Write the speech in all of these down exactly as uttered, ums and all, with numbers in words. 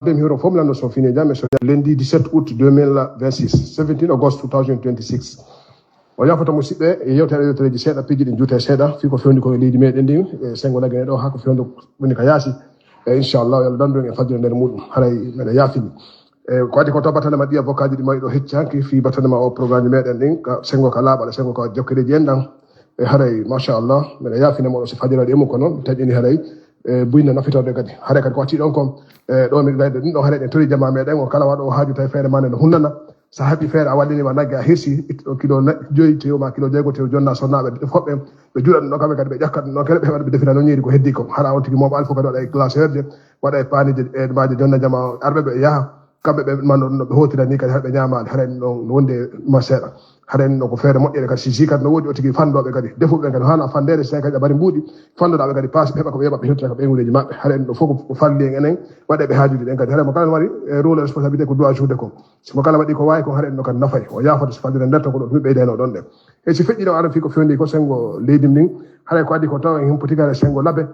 Dem hiro fof mi lanndo so fini jam e so lundi dix-sept août deux mille vingt-six, seventeen August two thousand twenty-six. O yaafoto musidɓe e yewtere yewtereeji seeɗa, piiji ɗi juute seeɗa, fii ko fewndi ko e leydi meɗen ndin, e senngo lagine ɗo haa ko fewndo woni ka yaasi. E inchallah, yo Allah dandu en e fajjere nder muɗum. Haray meɗa yaafini. E ko addi ko to battane ma ɗi avocat ji ɗi mayi ɗo hecci hanki fii battane ma o programme meɗen ɗin, ka senngo ka laaɓal, senngo ka jokkereeji en ɗan. E haray, machallah, meɗa yaafina mo ɗo si fajjere waɗi e mum kono, mi taƴini haray, e buyna nafitorde kadi. Haray kadi ko watti ɗon kon, e ɗo mi gayɗo ɗin ɗon haray ɗen tori jama meɗen o kala waɗo o haaju tawi feere ma nde no hunnana. Sa haɓi feere a wallini ma nagge a hirsi, ittu ɗo kilo na-, joyi tew ma kilo jeego tew jonna sonnaaɓe ɓe fof ɓen, ɓe juuɗa ɗum ɗo kamɓe kadi ɓe ƴakka ɗum ɗon kadi ɓe waɗa ɓe defira no ñiiri ko heddi ko. Hara on tigi mawɓe alfo kadi waɗa e glace verde, waɗa e paanije e maaje jonna jama arɓe ɓe yaha. Kamɓe ɓe man ɗon no ɓe hootira ni kadi haɗa ɓe ñaamaali haɗa en ɗon no wonde ma seeɗa. Haɗa en ɗo ko feere moƴƴere kadi si si kadi no woodi o tigi fanndooɓe kadi defuɓe kadi haana fanndeede si tawi kadi a mbarii mbuuɗi fanndoɗaa ɓe kadi paas ɓe heɓa ko ɓe heɓa ɓe hettira ko ɓeynguureeji maɓɓe. Haɗa en ɗo fof ko falli en enen waɗa ɓe haajuuji ɗen kadi haɗa mo kala no mari e rôle responsabilité ko doit joude ko. Si mo kala waɗi ko waawi ko haɗa en ɗo kadi nafay o yaafata so fallire nder to ko ɗo ɗum ɓeydayno ɗon ɗen. E si feƴƴino aɗa fii ko fewndi ko senngo leydi ndin haɗa ko addi ko taw en himpotika e senngo labe.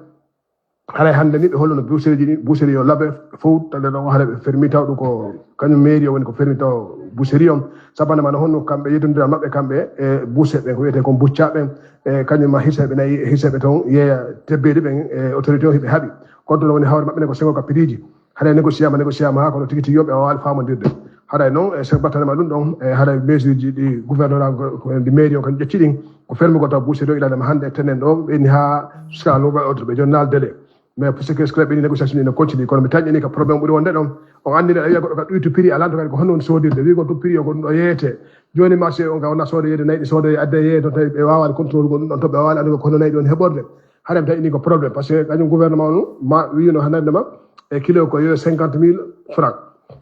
Haray hannde ni ɓe holluno boucherie ji ɗi, boucherie yo labe fof, tawde ɗon haray ɓe fermi taw ɗum ko kañum mairie o woni ko fermi taw boucherie on. Sabu hannde ma no honno kamɓe yeddondiral maɓɓe kamɓe e boucher ɓen ko wiyetee kon buccaa ɓen, e kañum ma hirseeɓe nayi, hirseeɓe toon yeeya tebbeeli ɓen e autorité o hiɓe haaɓi. Kono ɗum woni hawre maɓɓe ne ko senngo ka prix ji. Haray négocier ma, négocier ma haa kono tigi tigi yo ɓe waawaali faamondirde. Haray noon, e so battane ma ɗum ɗon, e haray mesure ji ɗi gouverneur ko, ko, ɗi mairie o kan ƴetti ɗin, ko fermugol taw boucherie o ilande ma hannde tenen ɗo, ɓeyni haa jusqu'à nouvel ordre, ɓe jonnal délai. Mais pour ce qui est scrap, ɓeyni négociation ɗi no continue, kono mi taƴƴini ka problème ɓuri wonde ɗon. On anndi nde a wiya goɗɗo ka ɗuytu prix, a lanto kadi ko honno woni soodirde, wiigol ɗum prix o ko ɗum ɗo yeeyete. Jooni marché on ka wona soode yeeyde nayi ɗi soode adde yeeye toon tawi ɓe waawaali contrôle gol ɗum ɗon to ɓe waawaali anndude ko honno nayi ɗi woni heɓorde. Haɗa mi tawi ni ko problème, parce que kañum gouvernement o ma wiyno hannde ma e kilo ko yo cinquante mille francs.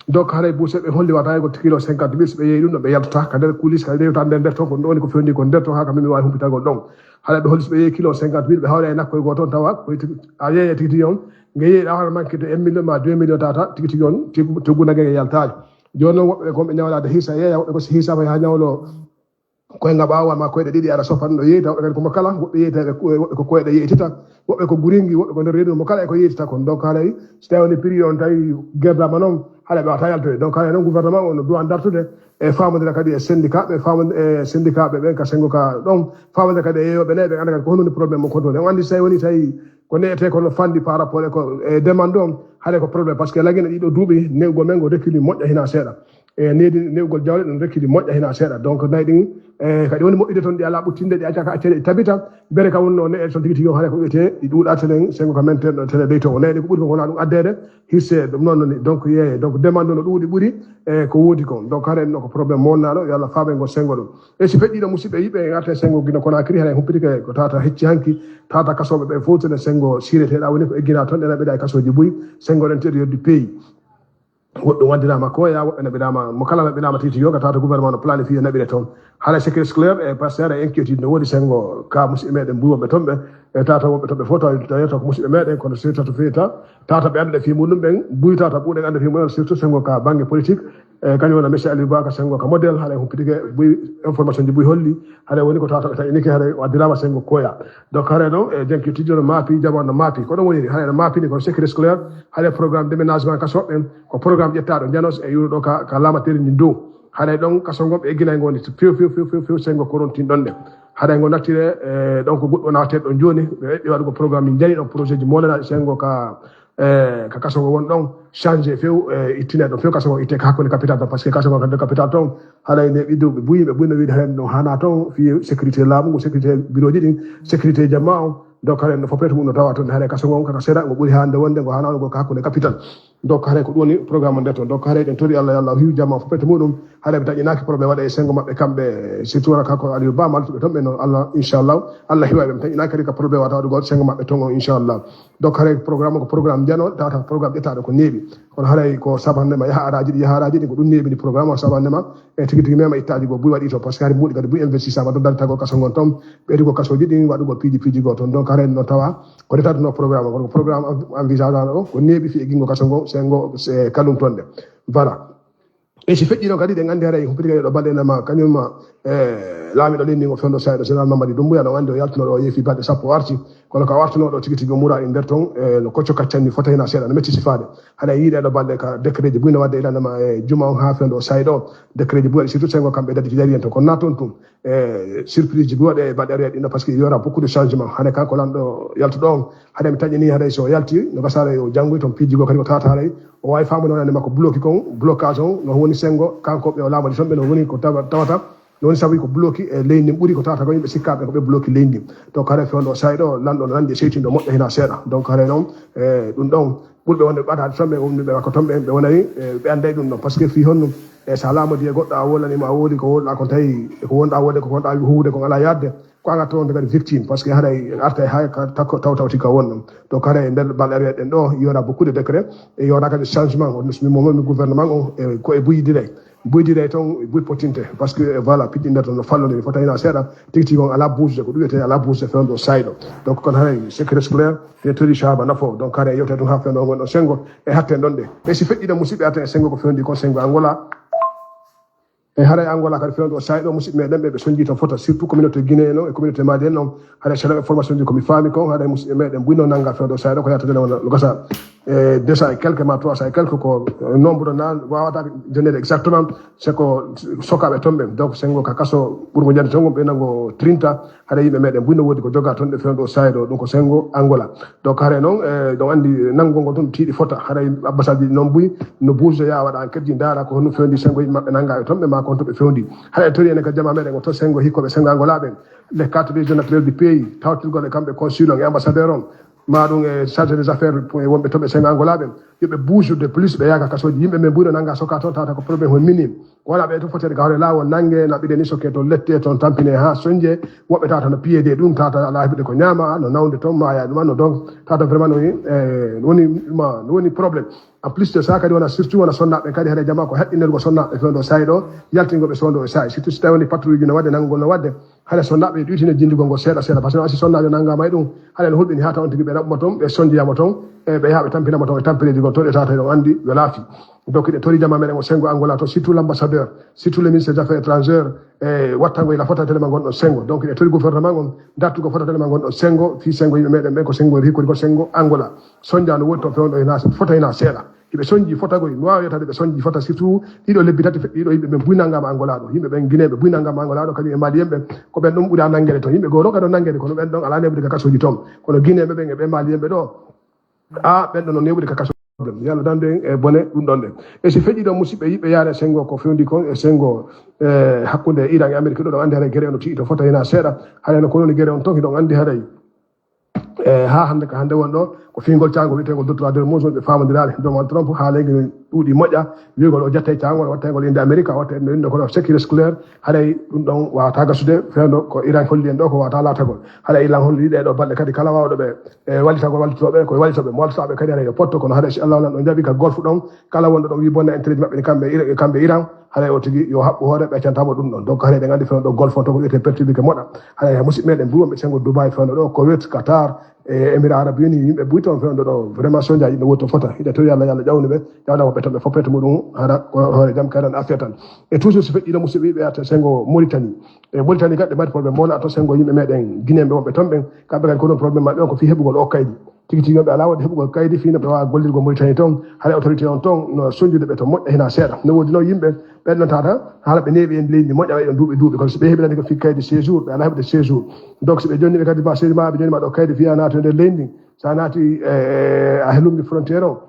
Donc haray boucher ɓe holli wata ko kilo cinquante mille, so ɓe yeeyi ɗum ɗo ɓe yaltata ka nder kulis ka rewta nder nder toon ko ɗon woni ko fewndi ko nder toon haa ka min mi waawi humpitagol ɗon. Haɗa ɓe holli so ɓe yeeyi kilo cinquante mille ɓe hawra e nakkoy gooto on tawa ko a yeeya tigi tigi on nge yeeyi ɗa hono manque de un million ma deux millions tata tigi tigi on tigi nage nge yaltaali. Jooni noon woɓɓe ɓe kon ɓe ñawlaade hiisa yeeya woɓɓe ko si hiisaama haa ñawlo koynga ɓaawo ma koyɗe ɗiɗi aɗa sofa ɗum ɗo yeeyta woɓɓe kadi komo kala woɓɓe yeeyta woɓɓe ko koyɗe yeeytita woɓɓe ko guringi woɓɓe ko nder reedu mo kala e ko yeeytita kon. Donc haray so tawi woni prix on tawi gerdama noon haɗa ɓe wata yaltude. Donc haray noon gouvernement o no duwan dartude e famodira kadi e syndicat ɓe famod e syndicat ɓe ɓen ka senngo ka ɗon famodira kadi e yeeyoɓe nayi ɓe annda kadi ko honno woni problème o contrôle on anndi so tawi woni tawi ko neyete kono fandi par rapport e ko e demande on haɗa ko problème par ce que lagine ɗiɗo duuɓi newgol men ngo rekkili moƴƴa hina seeɗa. E needi newgol jawle ɗum rekkidi moƴƴa hina seeɗa donc nayi ɗin e kadi woni moƴƴude toon ɗi ala ɓuttinde ɗi acca ka accede ɗi tabita bere ka wonno ne en toon tigi tigi o haɗa ko wiyetee ɗi ɗuuɗa telen senngo ka men ten tele ɓeyto o nayi ɗin ko ɓuri ko wona ɗum addeede hirse ɗum noon noni donc yeeye donc demande no ɗuuɗi ɓuri e ko woodi kon donc haɗa en ɗo ko problème mo wonnaaɗo yo Allah faabe ngo senngo ɗum. E si feƴƴiino musidɓe yiɓe en arta e senngo gino Conakry haɗa en humpitike ko tata hecci hanki tata kasooɓe ɓe fof tene senngo sireteɗa woni ko eggina toon ɗe naɓeɗa e kasooji buy senngo ɗen teɗo yoddi pays. Woɓɓe wandiraama koya woɓɓe naɓiraama mo kala naɓiraama tigi tigi yoga tawata gouvernement no planifié naɓire toon. Haɗa secret scolaire e pasteur e inquiétude no woodi senngo ka musidɓe meɗen buy woɓɓe toon ɓe e tawata woɓɓe toon ɓe fof taw taw yetta ko musidɓe meɗen kono sirta to fiyta tawata ɓe annduɗe fii muɗum ɓen buy tawata ɓuuɗen annde fii mumen surtout senngo ka bannge politique. E kañum wona monsieur Aliou Ba ka senngo ka modèle haɗa humpitike buy information ji buy holli haɗa woni ko tawata ɓe taƴinike haɗa o addiraama senngo koya. Donc haɗa noon e janki tijjo no maapi jama no maapi kono woniri haɗa no maapini kono secret scolaire haɗa programme déménagement ka soɓɓen ko programme ƴettaaɗo janos e yuuro ɗo ka ka laamateeri ndi dow. Haɗa ɗon ka songo ɓe egginay ngoni few few few few few senngo korontin ɗon ɗe haɗa ngo nattire e ɗon ko goɗɗo nawateɗo ɗon jooni ɓe eɓɓi waɗugo programme min jani ɗon projet ji molana senngo ka e ka kaso ngo won ɗon changé few e ittine ɗon few kaso ngo itte ka hakkunde capital toon par ce que kaso ngo hande capital toon haɗa ene ɓidduɓe buy ɓe buyno wiide haren ɗon hana toon fi sécurité laamu ngu sécurité bureau ji ɗin sécurité jamma on donc haren no foppete mum no tawa toon hare kaso ngo on kaka seeɗa ngo ɓuri hande wonde ngo hana on ngo ka hakkunde capital. Donc haray ko ɗum woni programme o nder toon donc haray ɗen tori Allah yo Allah hiw jamma foppete muɗum haray ɓe taƴinaaki problème waɗa e senngo maɓɓe kamɓe surtout wona kako Aliou Ba maltuɓe toon ɓe noon Allah inchallah Allah hiwa ɓe ɓe taƴinaaki kadi ka problème wata waɗugol senngo maɓɓe toon o inchallah. Donc haray programme ko programme njano tawata programme ƴettaaɗo ko neeɓi kono haray ko sabannde ma yaha araaji ɗi yaha araaji ɗi ko ɗum neeɓini programme o sabannde ma e tigi tigi mema ittaaji goo buy waɗi to par ce que hari mbuuɗi kadi buy investissama to dartagol kaso ngon toon ɓeydi ko kasoji ɗin waɗugol piiji piiji goo toon donc haray no tawa ko retatuno programme o kono ko programme envisage ano o ko neeɓi fi e gingo kaso ngo se ngo se kalum tonde voilà. E si feƴƴi noon kadi ɗen anndi haray humpiti kadi ɗo balɗe nama kañum ma E laamiɗo leydi ndi ngo fewndo Sayɗo Général Mamadi Doumbouya, no anndi o yaltuno ɗo, o yeefi balɗe sappo o arti. Kono ka o artuno ɗo tigi tigi o mura e nder ton, e no kocco kaccanni fota hina seeɗa, no metti sifaade. Haɗa yiiɗe ɗo balɗe ka décret ji buy no wadde ilanama e juma on haa fewndo Sayɗo. Décret ji buy waɗi surtout Sengo kamɓe dadi jari en ton. Kono na toon tun, e surprise ji buy waɗe e balɗe aroya ɗin ɗo, parce que il y aura beaucoup de changement. Hane kanko lanɗo yaltuɗo on, haɗa mi taƴini haɗa so yalti, no gasara yo janngoy ton piiji goo kadi ko tawata haɗa o waawi faamude wonande makko bloki kon, blocage on, no woni Sengo, kanko ɓe o laamori ton ɓe no woni ko tawa-, tawata, no woni sabu ko bloki e leydi ndin ɓuri ko tawata ko yimɓe sikkaaɓe ko ɓe bloki leydi ndin. Donc haɗa fewndo Sayɗo, lanɗo no anndi seytindo moƴƴo hina seeɗa. Donc haɗa noon, e ɗum ɗon, ɓurɓe wonde ɓataade ton ɓe, umnuɓe makko ton ɓe, ɓe wonani, e ɓe annday ɗum ɗon. Parce que fii honno, e so a laamodii e goɗɗo, a wolani mo, a woodi ko wowluɗaa kon tawi e ko wowluɗaa wonde ko kon ɗaawi huuwde kon alaa yaadde, ko an a tawonto kadi victime, parce que haɗa arta e hay ka takko taw tawti ka wonno. Donc haɗa e nder balɗe aroya ɗen ɗo, il y aura beaucoup de décrets, et il y aura kadi changement. On mi momo mi gouvernement on, e ko e buy diray. Buy diray ton, buy potinte, parce que, e voilà, piɗɗi nder ton no fallodiri, fota hina seeɗa, tigi tigi on alaa bougde, ko ɗum wiyetee alaa bougde fewndo Sayɗo. Donc kono haɗa secret scolaire, e tori Sahaba Nafo. Donc haɗa yewte ɗum haa fewndo on ɗo Sengo, e hatte ɗon ɗe. E si feƴƴiɗo musidɓe aten e Sengo ko fewndi kon Sengo Angola, e haray Angola kadi fewndo Sayɗo, musidɓe meɗen ɓe, ɓe sonji ton fota, surtout communauté guinéen on e communauté malien on. Haray selon information ji ko mi faami kon, haray musidɓe meɗen buy no nanga fewndo Sayɗo ko yaltata no, no gasa, e deux cents et quelques ma trois cents et quelques ko, e nombre na wawata jonneede exactement, c'est ko sokaaɓe ton ɓen. Donc Sengo ka kaso ɓurgo jande ton ɓe nango trinta, haray yimɓe meɗen buy no woodi ko joga ton ɗe fewndo Sayɗo, ɗum ko Sengo Angola. Donc haray noon, e, ɗon anndi nanngol ngol toon tiiɗi fota. Haray ambassade ji noon buy no buusde yaa waɗa enquête ji ndaara ko honno fewndi Sengo yimɓe maɓɓe nannga e toon ɓe maa ko honto ɓe fewndi. Haray e tori enen ka jama meɗen o to Sengo hikkoɓe Sengo Angola ɓen. Les quatre régions naturelles du pays, tawtirgol e kamɓe consul on e ambassadeur on, ma ɗum e chargé des affaires e wonɓe toon ɓe Sengo Angola ɓen. Yo ɓe buusde plus ɓe yaaka kasooji yimɓe men buy no nannga soka toon tawata ko problème hol minime. Wala ɓe to fotere ka hoore laawol nannge, naɓɓide ni sokke toon lette toon tampine haa sonje, woɓɓe tawata no piyeede ɗum, tawata alaa heɓude ko ñaama, no nawde toon, maaya ɗum, no donc, tawata vraiment no woni, eh, no woni ma, no woni problème. En plus de ça, kadi wona surtout wona sonnaaɓe kadi, haɗa jama ko haqqinirgo sonnaaɓe fewndo saa'i ɗo, yaltingol ɓe soondo e saa'i. Surtout si tawi woni patrouille no waɗde, nanngol no waɗde, haɗa sonnaaɓe ɗuytine jinndugol ngol seeɗa seeɗa, par ce que si sonnaajo nanngaama e ɗum, haɗa no hulɓini haa tawa on tigi ɓe naɓuma toon, ɓe sonnjoyama toon, e ɓe yaha ɓe tampinama toon e tampineeji gol toon, e tawata on anndi yo laafi. Donc, hiɗen tori jama meɗen o Sengo Angola to, surtout l'ambassadeur, surtout le ministre des Affaires étrangères, e wattangol ila fota tele ma gonɗon Sengo. Donc, hiɗen tori gouvernement on, dartugol fota tele ma gonɗon Sengo, fii Sengo yimɓe meɗen ɓen ko Sengo hikkori ko Sengo Angola. Sonnja no woodi toon fewndo ina fota ina seeɗa. Hiɓe sonnji fotagol, no waawi yetade ɓe sonnji fota, surtout ɗiɗo lebbi tati feƴƴi ɗo, yimɓe ɓen buy nanngaama Angola ɗo. Yimɓe ɓen Guinée ɓe buy nanngaama Angola ɗo, kañum e Malien ɓen, ko ɓen ɗum ɓuri a nanngede toon. Yimɓe goo ɗo kadi o nanngede, kono ɓen ɗon alaa neɓude ka kasooji toon. Kono Guinée ɓe ɓen e ɓe Malien ɓe ɗo, a ɓen ɗon no neɓude ka kasooji. Yo Allah dandu en e bone ɗum ɗon ɗen. E si feƴƴi ɗon, musidɓe yiɓɓe yaare Sengo ko fewndi kon e Sengo, e hakkunde Iran e Amérique ɗo, ɗon anndi haray gere on no tiiɗi to fota hina seeɗa. Haray no ko woni gere on toon, hiɗon anndi haray. E haa hannde ka hannde won ɗo, ko fingol caango wiyeteengol doctorat d'Ormuz, ɓe faamondiraali Donald Trump, haaleyngol ɗuuɗi moƴƴa, wiygol o jattay caangol, wattayngol innde Amerika, wattay ɗum innde kono sécurité scolaire, haray ɗum ɗon waawata gasude, fewndo ko Iran holli en ɗo ko waawata laatagol. Haray Iran holli ɗee ɗoo balɗe kadi kala waawɗo ɓe, e, wallitagol wallitooɓe, ko wallitooɓe mo wallitaaɓe kadi haray yo potto, kono haray si Allah walan ɗon jaɓi ka Golfe ɗon, kala wonɗo ɗon wi bonna intérêt maɓɓe ɗi kamɓe Ira-, kamɓe Iran, haray o tigi yo haɓɓu hoore ɓe cantaama ɗum ɗon. Donc haray ɗen anndi fewndo ɗo Golfe on to ko wiyetee perturbé ke moɗa. Haray musidɓe meɗen buy wonɓe Sengo Dubai fewndo ɗo, Koweït, Qatar, e Émirats Arabes Unis, yimɓe buy toon fewndo ɗo, vraiment sonnjaaji no woodi to fota. Hiɗen tori Allah, yo Allah ƴawnu ɓe, ƴawna woɓɓe toon ɓe fof perte muɗum, hara ko hoore jam kayran affaire tan. E toujours si feƴƴiino musidɓe yiɓɓe yahata Sengo Mauritanie. E Mauritanie kadi ɓe mari problème mawɗo to Sengo yimɓe meɗen Guinéen ɓe wonɓe toon ɓen, kamɓe kadi ko ɗum problème maɓɓe on ko fii heɓugol o kaydi. Tigi tigi yimɓe alaa waɗde heɓugol kaydi fii no ɓe waawa gollirgol Mauritanie toon, haray autorité on toon no sonnjude ɓe to moƴƴa hina seeɗa. No woodi noon yimɓe ɓen ɗon tawata haala ɓe neeɓi en leydi moƴƴa waɗi ɗon duuɓi duuɓi, kono si ɓe heɓirani ko fii kaydi séjour, ɓe alaa heɓde séjour. Donc, si ɓe jonni ɓe kadi ma seedi ma, ɓe jonni ma ɗo kaydi fiya naati e nder leydi ndin, so a naati, e, a helumni frontière o,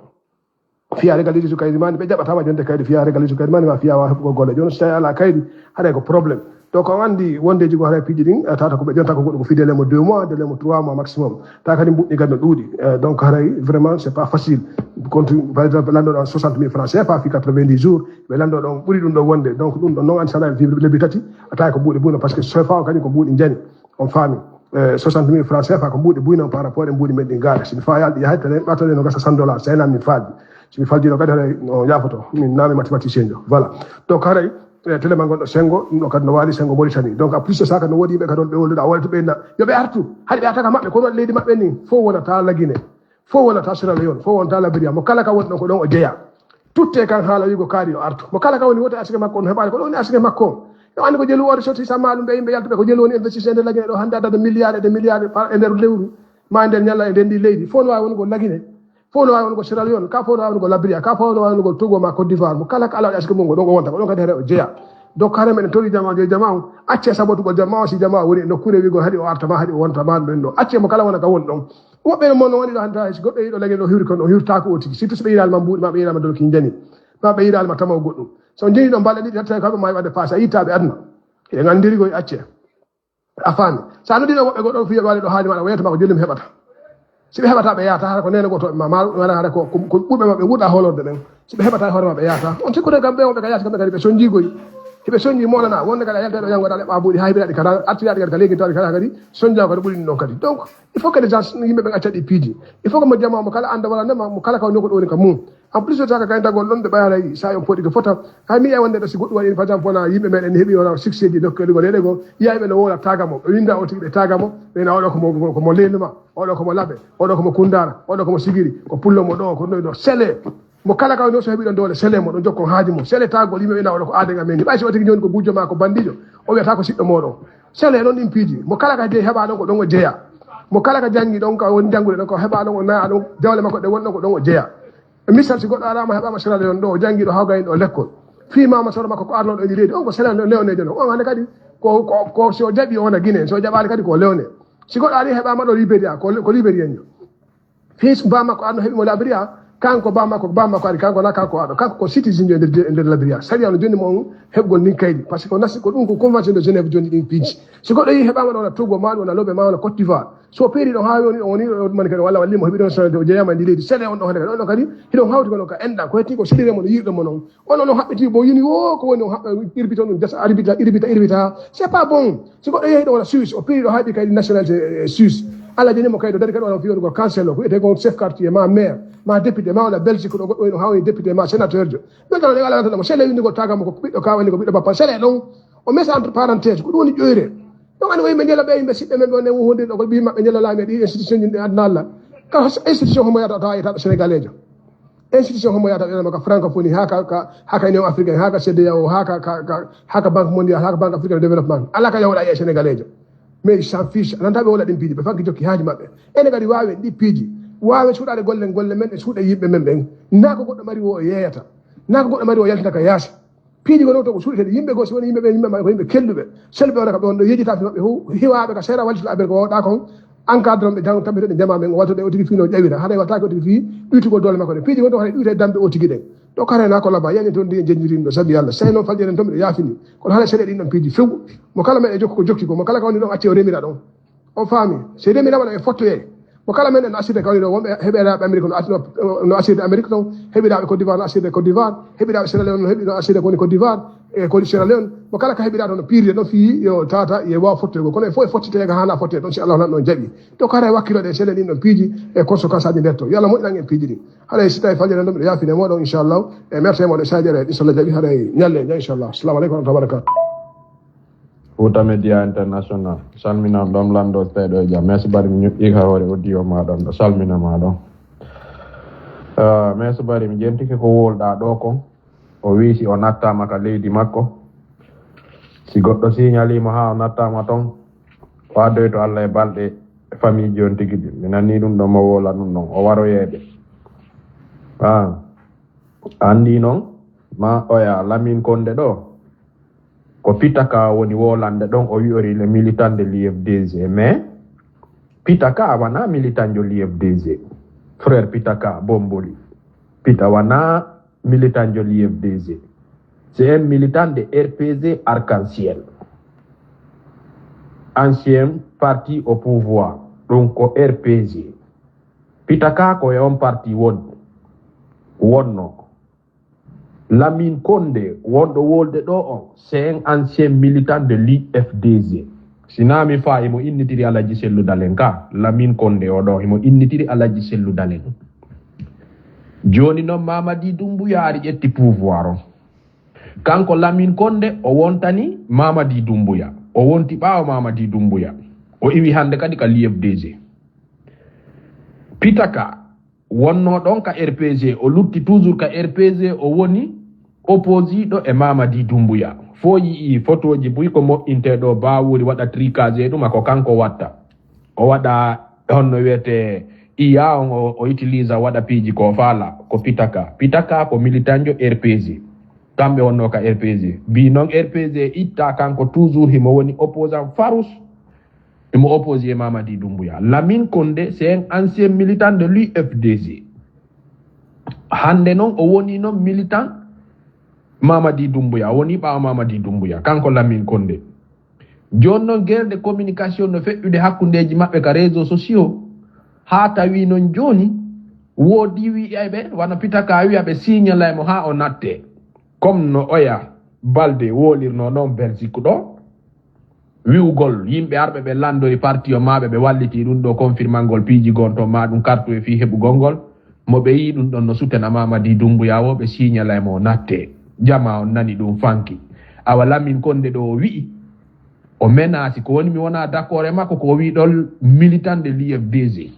fiya régalise kaydi ma, ɓe jaɓataama jonde kaydi fiya régalise kaydi ma, ma fiya waawa heɓugol golle. Jooni so tawi alaa kaydi, haray ko problème. Donc, on anndi wondeeji goo haray piiji ɗin, a tawata ko ɓe jonta ko goɗɗo ko fii délai mo deux mois, délai mo trois mois maximum. Tawa kadi mbuɗɗi kadi no ɗuuɗi. Eh, donc, haray vraiment, c'est pas facile. Compte, par exemple, lanndo ɗon soixante mille francs C F A fii quatre-vingt-dix jours, ɓe lanndo ɗon ɓuri ɗum ɗo wonde. Donc, ɗum ɗon noon, an, so a naati fii lebbi tati, a tawa ko mbuuɗi buy no, parce que C F A o kadi ko mbuuɗi njani. On faami. Eh, soixante mille francs C F A ko mbuuɗi buy noon par rapport e mbuuɗi men ɗi ngaari. Si mi faa yalɗi yahay, tene ɓatale no gasa cent dollars, so mi faalji. Si mi faalji ɗo kadi, haray no yaafoto. Min naami mathématicien jo. Voilà. Donc, haray, eh, tele ma gonɗo Sengo, ɗum ɗo kadi no waali Sengo Mauritanie. Donc, en plus de ça, kadi no woodi yimɓe kadi on ɓe wolduɗa, a waɗi to ɓe na-, yo ɓe artu. Hari ɓe artaka maɓɓe, kono waɗi leydi maɓɓe ni, fof wonata Lagine. Fof wonata Sierra Leone, fof wonata Liberia. Mo kala ka woni ɗon ko ɗon o jeyaa. Tutte kan haala wiigo kaari yo artu. Mo kala ka woni wota asike makko on heɓaali, ko ɗon woni asike makko on. Yo anndu ko jelu woote sotti samma ɗum ɓe yimɓe yaltuɓe ko jelu woni investisseur e nder Lagine ɗo hannde adada milliard e des milliards par e nder lewru ma e nder ñalla e nder ndi leydi fof no waawi wonugol Lagine fof no waawi wonugol Sierra Leone ka fof no waawi wonugol Liberia ka fof no waawi wonugol Togo ma Côte d'Ivoire mo kala ko ala waɗi asiko mum ko ɗon o wonta ko ɗon kadi hare o jeeya donc hare meɗen tori jama o jeeya jama o acce sabotugol jama o si jama o woni e nokkuure wigol haɗi o arta ma haɗi o wonta ma ɗum ɗo acce mo kala wona ka woni ɗon woɓɓe no mon woni ɗo hanta si goɗɗo yiɗo Lagine ɗo hiwri kono o hiwrta ko o tigi surtout so ɓe yiɗali ma mbuuɗi ma ɓe yiɗama dol kin jani ma ɓe yiɗali ma tamaw goɗɗum so jeni ɗon balɗe ɗiɗi tawi kamɓe ma waɗde passe a yittaɓe aduna eɗen anndiri koye acce a faami so a noddiɗo woɓɓe goɗɗo fiya waɗi ɗo haali maɗa o yeyata ma ko jollim heɓata si ɓe heɓata ɓe yahata hara ko nene goto ma ma wala hara ko ko ɓurɓe maɓɓe wuɗa holorde ɓen si ɓe heɓata e hoore maɓɓe yahata on tikkude kam ɓe woɓɓe ka yahata kamɓe kadi ɓe sonjigoyi hiɓe sonji molana wonde kadi a yalta ɗo yango ɗa ɗeɓɓa buuɗi ha hiɓiraɗi kala artiraɗi kadi ka legintaɗi kala kadi sonjago kadi ɓuri ɗum ɗon kadi donc il faut que les gens yimɓe ɓen acca ɗi piiji il faut que mo jama mo kala anda wala ndema mo kala kaw noko ɗo woni ka mum en plus de ça ko gayndagol ɗon ɓe ɓayata yi sa on poɗi ko fota hay mi ƴewa nde ɗo si goɗɗum waɗi par exemple wona yimɓe meɗen heɓi wona succès ji dokkeɗugo leyɗe goo yiya ɓe no wowla tagamo ɓe winda o tigi ɓe tagamo ɓe na oɗo komo komo leluma oɗo komo laɓe oɗo komo kundara oɗo komo sigiri ko pullo mo ɗo ko noy ɗo sele mo kala kaw no so heɓi ɗon dowle sele mo ɗon jokkon haaji mo sele tagol yimɓe ɓe na oɗo ko aaden amen ni ɓay si o tigi joni ko gujjo ma ko bandijo o wiyata ko siɗɗo moɗon sele noon ɗin piiji mo kala ka jeyi heɓa ɗon ko ɗon o jeeya mo kala ka janngi ɗon ka woni janngude ɗon ko heɓa ɗon o naya ɗon jawle makko ɗe wonɗon ko ɗon o jeeya misal si goɗɗo arama heɓama sera leon ɗo o janngi ɗo hawgayni ɗo lekkol fii mama soro makko ko arnoɗo eni leydi on ko sera lewnejo non on hande kadi ko ko si o jaɓi on a guinéen si o jaɓani kadi ko lewne si goɗɗo ari heɓama ɗo libéria ko libérien jo fii ba makko arno heɓimo labria kanko ba makko ba makko ari kanko na kanko aɗo kanko ko citizen jo nder labria sariya no jonni mo on heɓgol nin kaydi par ce que o nasti ko ɗum ko convention de genève jonni ɗin piiji si goɗɗo yi heɓama ɗo na togo ma ɗo na lobe ma na côte d'ivoire so peeri ɗo ha yoni ɗo woni ɗo mani kadi walla walli mo heɓi ɗon sone o jeeyama ndi leydi sene on ɗo hande kadi on ɗo kadi hiɗon hawti kono ka enɗa ko hetti ko selire mo no yiɗɗo mo noon on on haɓɓiti mo yini o ko woni o haɓɓa irbita ɗum jasa arbita irbita irbita c'est pas bon si goɗɗo yehi ɗo wona suisse o peeri ɗo haaɓi kadi nationalité suisse ala jeni mo kadi o dari kadi wona fiyonugol cancel o ko wiyete kon chef quartier ma maire ma député ma wona belgique ɗo goɗɗo woni o hawni député ma sénateur jo ɓe tan ɗe ala tan mo sele windigol tagamo ko ɓiɗɗo kawani ko ɓiɗɗo bappa sele ɗon o mesa entre parenthèse ko ɗum woni ƴoyre ɗon ani o yimɓe jela ɓe yimɓe siɓɓe men ɗo ne wondirɗo ko ɓi maɓɓe jela laami e ɗi institution ji ɗi adna allah ka institution homo yata tawa yetaɓe sénégalejo institution homo yata ɓenama ka francophonie ha ka ha ka union africaine ha ka cdao ha ka ha ka banque mondiale ha ka banque africaine de développement ala ka yawɗa e sénégalejo mais s'en fiche ananta ɓe wona ɗin piiji ɓe fanki jokki haaji maɓɓe ene kadi wawen ɗi piiji wawen suuɗade golle golle men e suuɗe yimɓe men ɓen na ko goɗɗo mari wo o yeeyata na ko goɗɗo mari o yaltata ka yaasi piiji gono to ko suuɗi kadi yimɓe goo si woni yimɓe ɓe yimɓe ma ko yimɓe kelluɓe selɓe wona ka ɓe wonɗo yejita fi maɓɓe fof hiwaɓe ka seera wallita affaire ko wawɗa kon encadrement ɓe jang tampitoɗe jama men o wattoɗe o tigi fino ƴawira haɗa wattaki o tigi fi ɗuytugol doole makko ɗe piiji gon to haɗa ɗuyta e damɓe o tigi ɗen ɗo karena ko laba yani toon ndi e jenjirino sabi allah sey noon falƴeren toon mbiɗo yaafini kono haɗa seeɗa ɗin ɗon piiji few mo kala men e jokko ko jokki ko mo kala ka woni ɗon acce o remira ɗon o faami si remirama ɗo e fottoye mo kala men en asirde kawni ɗo wonɓe heɓeraɓe amérique no asirde amérique ɗon heɓiraɓe côte d'ivoire no asirde côte d'ivoire heɓiraɓe sierra leone no heɓi no asirde koni côte d'ivoire e koni sierra leone mo kala ka heɓira ɗon no piirde ɗon fii yo tata ye waw fottoygo kono e fof e fottitega hana fotte ɗon si allah nan ɗon jaaɓi to kara e wakkiloɗe sele ɗin ɗon piiji e conséquence aji nder to yo allah moƴƴinan en piiji ɗin haɗa si tawi faljere ɗon mbiɗo yaafine moɗon inchallah e merci moɗon sadio e inchallah jaaɓi haɗa ñalle ja inchallah assalamu aleykum wa rahmatullahi wa barakatuh Fuuta Media International, salminan ɗon lanndo seeɗo e jam. Meeso Bari mi ñoƴƴii ka hoore audio ma ɗon ɗo salmina ma ɗon. Ah, Meeso Bari mi jentike ko wowluɗaa ɗoo kon. O wii si o nattaama ka leydi makko, si goɗɗo siñalii mo haa o nattaama ton, o addoyto Alla e balɗe e famiiji on tigi ɗin. Mi nanii ɗum ɗon mo wowla ɗum ɗon, o waroyeede. Ah, anndii non ma oya Lamin Konnde ɗoo. Ko Pitaka woni wolande ɗon o wi'ori le militant de l'U F D G mais Pitaka wana militant de l'U F D G. Frère Pitaka Bomboli. Pita wana militant de l'U F D G. C'est un militant de R P G Arc-en-Ciel. Ancien parti au pouvoir. Donc ko R P G. Pitaka ko e on parti woni. Wonno. Lamin Konnde wonɗo wolde ɗoo on, c'est un ancien militant de l'U F D G. Si naa mi faa himo innitiri Alhaji Sellu Dalen ka, Lamin Konnde o ɗoo himo innitiri Alhaji Sellu Dalen. Jooni non Mamadi Doumbouya ari ƴetti pouvoir on. Kanko Lamin Konnde o wontani Mamadi Doumbouya, o wonti ɓaawo Mamadi Doumbouya. O iwi hannde kadi ka l'U F D G. Pitaka wonnoo ɗon ka R P G, o lutti toujours ka R P G, o woni Opposiiɗo e Mamadi Doumbouya. Fo yi'i fotooji buy ko moƴƴintee ɗo Bawuri waɗa tricage e ɗum, ako kanko watta. O waɗa honno wiyetee iya on, o, o utilisa waɗa piiji ko faala, ko Pitaka. Pitaka ko militanjo R P G. Kamɓe wonno ka R P G. Bi noon R P G itta kanko toujours himo woni opposant farouche. Himo opposé Mamadi Doumbouya. Lamine Condé, c'est un ancien militant de l'U F D G. Hannde noon o woni noon militant Mamadi Doumbouya. O woni ɓaawo Mamadi Doumbouya. Kanko Lamine Condé. Jooni noon guerre de communication no feƴƴude hakkundeeji maɓɓe ka réseaux sociaux. Haa tawi noon jooni woodi wi'ayɓe, wano Pitaka wi'a ɓe signalay mo haa o natte. Comme no oya Balde wolirno noon Belgique ɗo, wi'ugol yimɓe arɓe ɓe lanndori parti o maaɓe ɓe walliti ɗum ɗo confirmangol piiji gon to ma ɗum kartu e fii heɓugol ngol, mo ɓe yii ɗum ɗon no sutena Mamadi Doumbouya o, ɓe signalay mo natte. Jama on nani ɗum fanki. Awa Lamine Condé ɗo o wi'i, o menace ko woni mi wona d'accord e makko ko o wi'i ɗon militant de l'U F D G.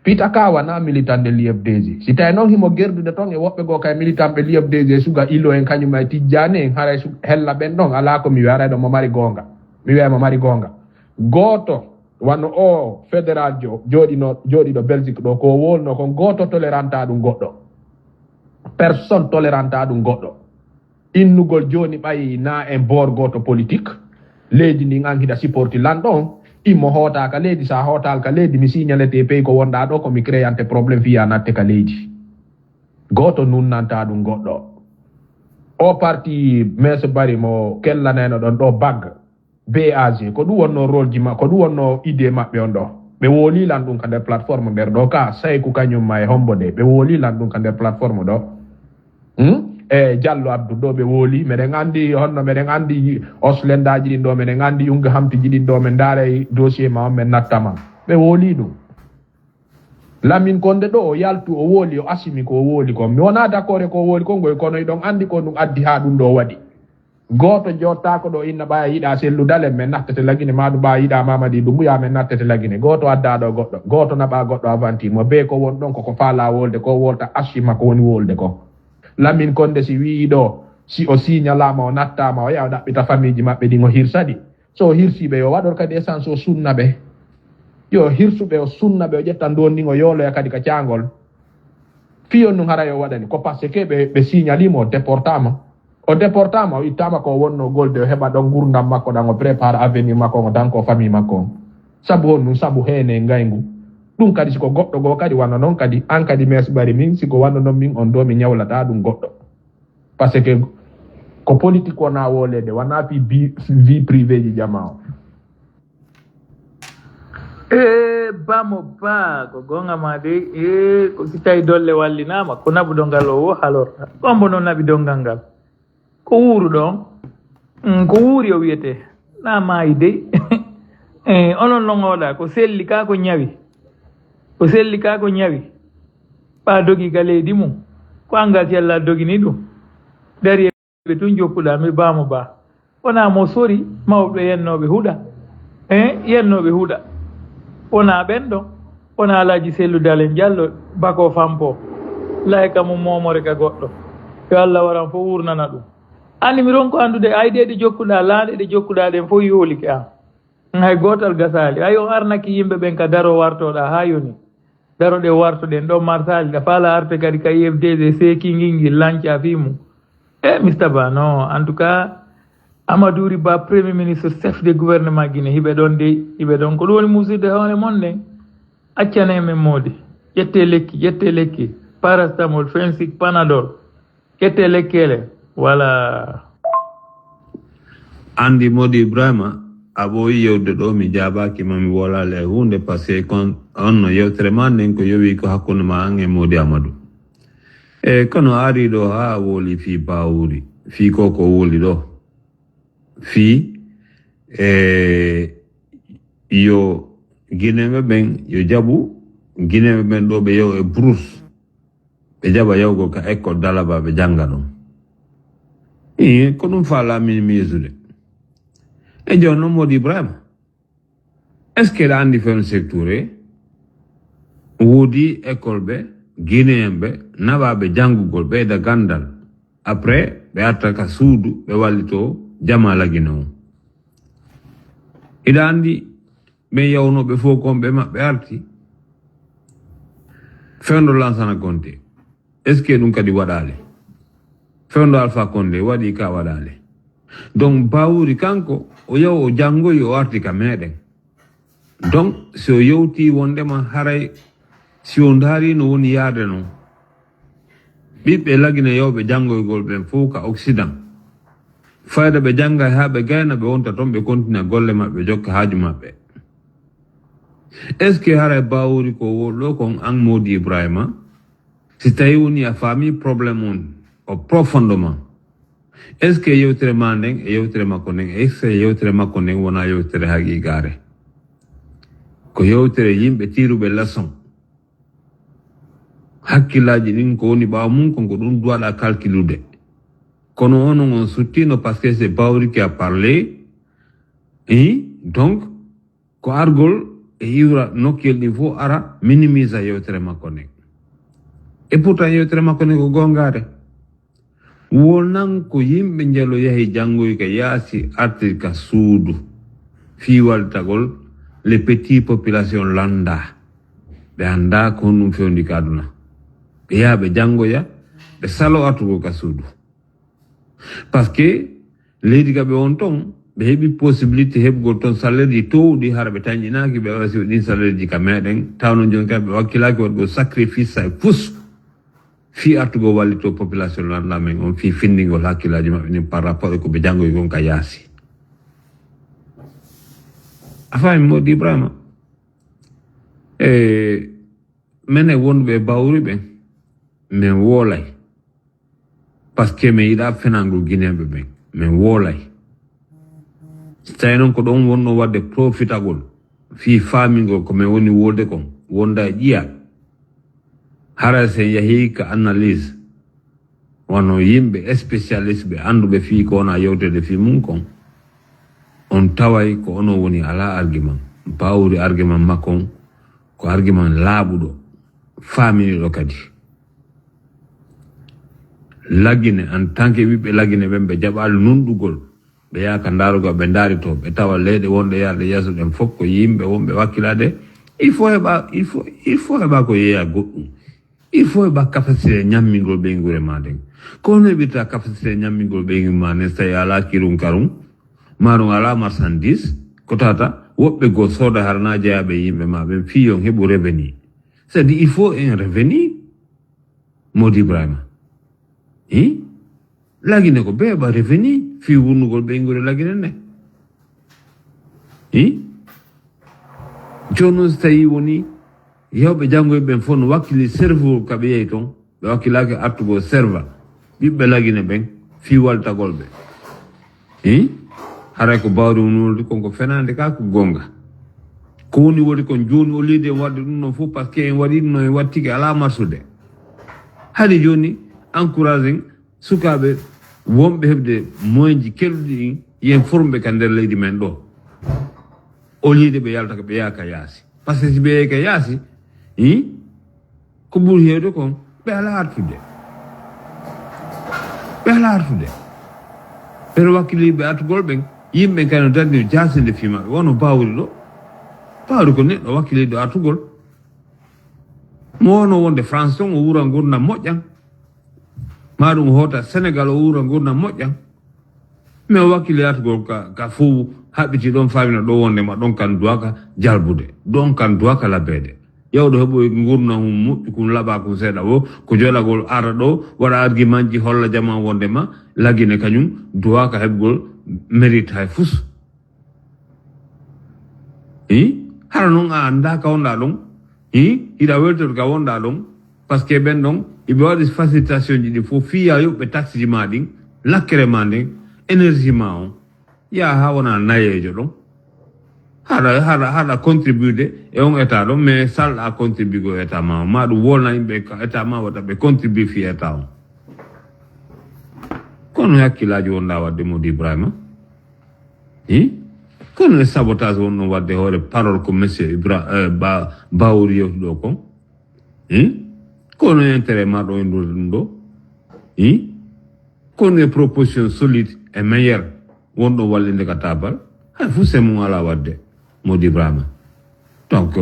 Pitaka wona militant de l'U F D G. Si tawi noon himo gerdude toon e woɓɓe goo kay militant ɓe l'U F D G, suga Ilo en kañum e Tijjaani en, haray su-, hella ɓen ɗon, alaa ko mi wi'a, haray ɗon mo mari goonga. Mi wi'a mo mari goonga. Gooto, wano o fédéral jo-, jooɗino-, jooɗiɗo Belgique ɗo, ko o wolno kon, gooto toleranta ɗum goɗɗo. Personne toleranta ɗum goɗɗo. Innugol jooni ɓay na en boor gooto politique, leydi ndin an hiɗa supporti lanɗo on, immo hoota ka leydi, sa hootaali ka leydi, mi signalete pays ko wonɗa ɗo, ko mi créante problème fii a natte ka leydi. Gooto nunnanta ɗum goɗɗo. O parti Meeso Bari mo kellanayno ɗon ɗo bag, B A G, ko ɗum wonno rôle ji ma-, ko ɗum wonno idée maɓɓe on ɗo. Ɓe wooli lan ɗum ka nder plateforme nder ɗo ka, Sayku kañum ma e hombo de, ɓe wooli lan ɗum ka nder plateforme ɗo. Hmm? E Jallo Abdou ɗo ɓe wooli, meɗen andi honno, meɗen andi Oslendaaji ɗin ɗo, meɗen andi Yunga Hamtiji ɗin ɗo, men ndaaray dossier ma on, men nattama. Ɓe wooli ɗum. Lamine Condé ɗo o yaltu, o wooli, o asimi ko o wooli kon. Mi wona d'accord e ko o wooli kon, ngoy kono iɗon andi ko ɗum addi haa ɗum ɗo waɗi. Gooto jottaako ɗo inna ɓaya yiɗa selludale, men nattete Lagine, ma ɗum ɓaya yiɗa Mamadi Doumbouya, men nattete Lagine. Gooto adda ɗo goɗɗo, gooto naɓa goɗɗo avanti mo. Be ko won ɗon koko faala wolde, ko wolta asima ko woni wolde ko. Lamine Condé si wi'i ɗo, si o signalama, o nattama, o yaha o ɗaɓɓita famille ji maɓɓe ɗin, o hirsa ɗi. So o hirsi ɓe, yo waɗor kadi essence o sunna ɓe. Yo hirsu ɓe, o sunna ɓe, o ƴetta ndon ndin, o yooloya kadi ka caangol. Fii on ɗum hara yo waɗani, ko parce que ɓe, ɓe signalimo, o déportama. O déportama, o ittama ko o wonno golde, o heɓa ɗon ngurdam makko ɗan, o prépare avenir makko on, o danko famille makko on. Sabu honɗum? Sabu heene ngayngu. Ɗum kadi siko goɗɗo goo kadi wano non kadi, an kadi Meeso Bari min, siko wano non min on ɗo mi ñawlata ɗum goɗɗo. Parce que ko politique wona wolede, wona fi bi-, vie privée ji jama o. E bamo ba, ko gonga ma de, e ko si tawi dolle wallinama, ko naɓuɗo ngal o wo halorta. Ko mbo no naɓi dongal ngal? Ko wuuruɗo on? Mm, ko wuuri o wiyete. Na maayi dey. E, onon non oɗa, ko selli ka ko ñawi. Ko selli ka ko ñawi. Ɓa dogi ka leydi mum. Ko angal cella dogini ɗum. Dari e ɓe tun jokkuɗa, mi bamo ba. Wona mo sori, mawɓe yennooɓe huɗa. E, yennooɓe huɗa. Wona ɓen ɗon. Wona Alhaji Sellu Dalen Jallo, bako fampo. Laye ka mum momore ka goɗɗo. Yo Allah waran fo wurnana ɗum. Anndi mi ronko anndude aydeeɗe jokkuɗa, laaɗe ɗe jokkuɗa ɗen fof yoolike an. Hay gootal gasaali. Ay o arnaki yimɓe ɓen ka daro wartoɗa haa yoni. Daro ɗe wartoɗen ɗo marsaali ɗa faala arte kadi ka U F D G seeki ngingil lanca fii mum. E Mister Ba, non, en tout cas, Amadou Riba, Premier Ministre, Chef de Gouvernement Guinée, hiɓe ɗon dey, hiɓe ɗon. Ko ɗum woni muusirde hoore mon nden. Accane men moodi. Ƴette lekki, ƴette lekki. Paracétamol, Fensik, Panadol. Ƴette lekkele. Voilà. Anndi Modi Ibrahima, a ɓooyi yewde ɗo, mi jaabaaki ma, mi wolaali e huunde, parce que kon, on no yewtere ma nden ko yowi ko hakkunde ma an e Modi Amadou. E kono a ari ɗo haa a woli fii Bawuri, fii ko ko woli ɗo. Fii, e, yo Gineeɓe ɓen, yo jaɓu Gineeɓe ɓen ɗo ɓe yew e bourse. Ɓe jaɓa yahugol ka école Dalaba ɓe jannga ɗon. Ii, ko ɗum faalaa min miisude. E jooni noon Modi Ibrahima, est-ce que eɗa anndi Fensek Touré woodi école ɓe Guinéen ɓe naɓaaɓe janngugol ɓeyda ganndal Après, ɓe arta ka suudu, ɓe wallito jama Lagine o. Hiɗa anndi, ɓen yawnooɓe fof kon ɓe maɓɓe arti. Fewndo Lansana Konte. Est-ce que ɗum kadi waɗaali? Fewndo Alpha Condé waɗi ka waɗaali. Donc, Bawuri kanko, o yaw o janngoyi, o arti ka meɗen. Donc, si o yewti wondema haray, si o ndaari no woni yaade non, ɓiɓɓe Lagine yawɓe janngoygol ɓen fof ka Occident, fayda ɓe jannga haa ɓe gayna, ɓe wonta ton, ɓe kontina golle maɓɓe, jokka haaju maɓɓe. Est-ce que haray Bawuri ko wol ɗo kon, an Modi Ibrahima, si tawi woni a faami problème on o profondément, est-ce que yewtere ma nden e yewtere makko nden, est-ce que yewtere makko nden wona yewtere haqiqaare? Ko yewtere yimɓe tiiruɓe leçon. Hakkillaaji ɗin ko woni ɓaawo mum kon, ko ɗum duwaɗa calculude. Kono onon on suttino parce que c'est Bawuri qui a parlé. Hein? Donc, ko argol e iwra nokkiyel ɗin fof ara minimisa yewtere makko nden. Et pourtant yewtere makko nden ko gongaare. Wonan ko yimɓe njelo yahi janngoy ka yaasi arti ka suudu fii wallitagol les petits population lambda. Ɓe anndaa ko honɗum fewndi ka aduna. Ɓe yaha ɓe janngoya, ɓe salo artugol ka suudu. Parce que leydi ka ɓe on ton, ɓe heɓi possibilité heɓugol ton salaire ji towɗi, hara ɓe tanƴinaaki, ɓe wasi ɗin salaire ji ka meɗen, tawno jooni ka ɓe wakkilaaki waɗugol sacrifice say fus fii artugol wallito population lambda men on, fii findingol hakkillaaji maɓɓe ɗin par rapport e ko ɓe janngoyi kon ka yaasi. A faami, Modi Ibrahima? E menen wonɓe Bawuri ɓen, men woolay. Parce que men yiɗaa fenangol Guinéen ɓe ɓen, men woolay. Si tawi noon ko ɗon wonno waɗde profitagol fii faamingol ko men woni wolde kon, wonda e ƴiya. Hara si en yahii ka analyse, wano yimɓe spécialiste ɓe annduɓe fii ko wona yewtede fii mum kon, on taway ko onon woni alaa argument. Bawuri argument makko on ko argument laaɓuɗo, faaminiɗo kadi. Lagine, en tant que ɓiɓɓe Lagine ɓen, ɓe jaɓaali nunɗugol. Ɓe yaha ka ndaarugol, ɓe ndaari to, ɓe tawa leyɗe wonɗe yaade yeeso ɗen fof ko yimɓe wonɓe wakkilaade. Il faut heɓa, il faut, il faut heɓa ko yeeya goɗɗum. Il faut heɓa capacité ñammingol ɓeynguure ma nden. Ko hono heɓirta capacité ñammingol ɓeynguure ma nden so tawi alaa kirun karun, ma ɗum alaa marchandise, ko tata woɓɓe goo sooda hara na jeyaaɓe e yimɓe ma ɓen fii yon heɓu revenu. C'est-à-dire, il faut un revenu, Modi Ibrahima. Hi? Lagine ko beeɓa revenu fii wurnugol ɓeynguure Lagine nde. Hi? Jooni noon, so tawii woni yawɓe janngoyɓe ɓen fof no wakkili serveur ka ɓe yehi toon, ɓe wakkilaaki artugol serva ɓiɓɓe Lagine ɓen fii wallitagol ɓe. Hi? Haray ko Bawuri woni wolde kon ko fenaande ka ko goonga. Ko woni woni kon jooni, au lieu de en waɗde ɗum noon fof, parce que en waɗi ɗum noon, en waɗtike alaa marsude. Hari jooni, encouragé sukaaɓe wonɓe heɓde moyen ji kelɗuɗi ɗin, yen forme ɓe ka nder leydi men ɗo. Au lieu de ɓe yalta ko ɓe yaha ka yaasi. Parce que si ɓe yehi ka yaasi, hi, ko ɓuri heewde kon, ɓe alaa artude. Ɓe alaa artude. Pero wakkiliiɓe artugol ɓen, yimɓe ɓen kadi no darnii jaasinde fii maɓɓe. Wano Bawuri ɗo. Bawuri ko neɗɗo wakkiliiɗo artugol. Mo wonno wonde France ton, o wuura ngurndan moƴƴan. Ma ɗum o hoota Sénégal, o wuura ngurndan moƴƴan. Mais o wakkili artugol ka, ka fof haɓɓiti ɗon, faamina ɗo wondema ɗon kan duwaka jalbude, ɗon kan duwaka labbeede. Yawɗo heɓoy ngurndan hum moƴƴi kun, laɓa kun seeɗa wo, ko joɗagol ara ɗo, waɗa argument ji, holla jama wondema Lagine kañum duwaka heɓgol mérite hay fus. Hi? Hara noon a anndaa ka wonɗaa ɗon? Hi? Hiɗa weltori ka wonɗaa ɗon? Parce que ɓen ɗon, iɓe waɗi facilitation ji ɗi fof, fii ya yoɓɓe taxe ji ma ɗin, lakkere ma nden, énergie ma on. Yaa haa wona nayeejo ɗon. Haɗa, haɗa, haɗa contribude e on état ɗon, mais salɗa contribugo e état ma on. Ma ɗum wolna yimɓe ka état ma, wata ɓe contribue fii état on. Kono hakkillaaji wonɗaa waɗde, Modi Ibrahima? Hi? Kono e sabotage wonno waɗde hoore parole ko monsieur Ibra, eh, Ba-, Bawuri yewti ɗo kon? Hi? Kono intérêt ma ɗo e ndude ɗum ɗo? Hi? Kono e proposition solide e meilleur wonɗo wallinde ka tabal, hay fof se mum ala wadde. Modi Ibrahima. Donc,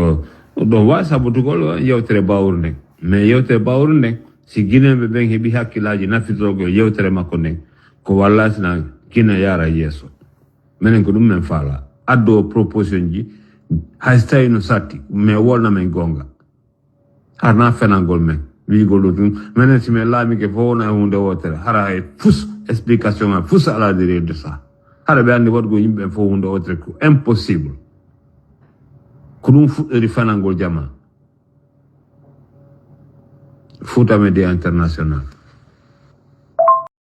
ɗon wawi sabotugol yewtere bawru nden. Mais yewtere bawru nden, si guineɓe ɓen heɓi hakkillaji nafitorgol yewtere makko nden, ko walla sina guine yara yeeso. Menen ko ɗum men faala. Addo proposition ji, hay so tawi no satti, mais wolna men gonga. Harna fenangol men wiigol ɗo tun, menen si men laamike fof wona e hunde wotere, hara hay fus explication, hay fus à la derrière de ça. Hara ɓe anndi waɗugol yimɓe ɓen fof hunde wotere ko impossible. Ko ɗum fuɗɗori fenangol jama. Fouta Media International.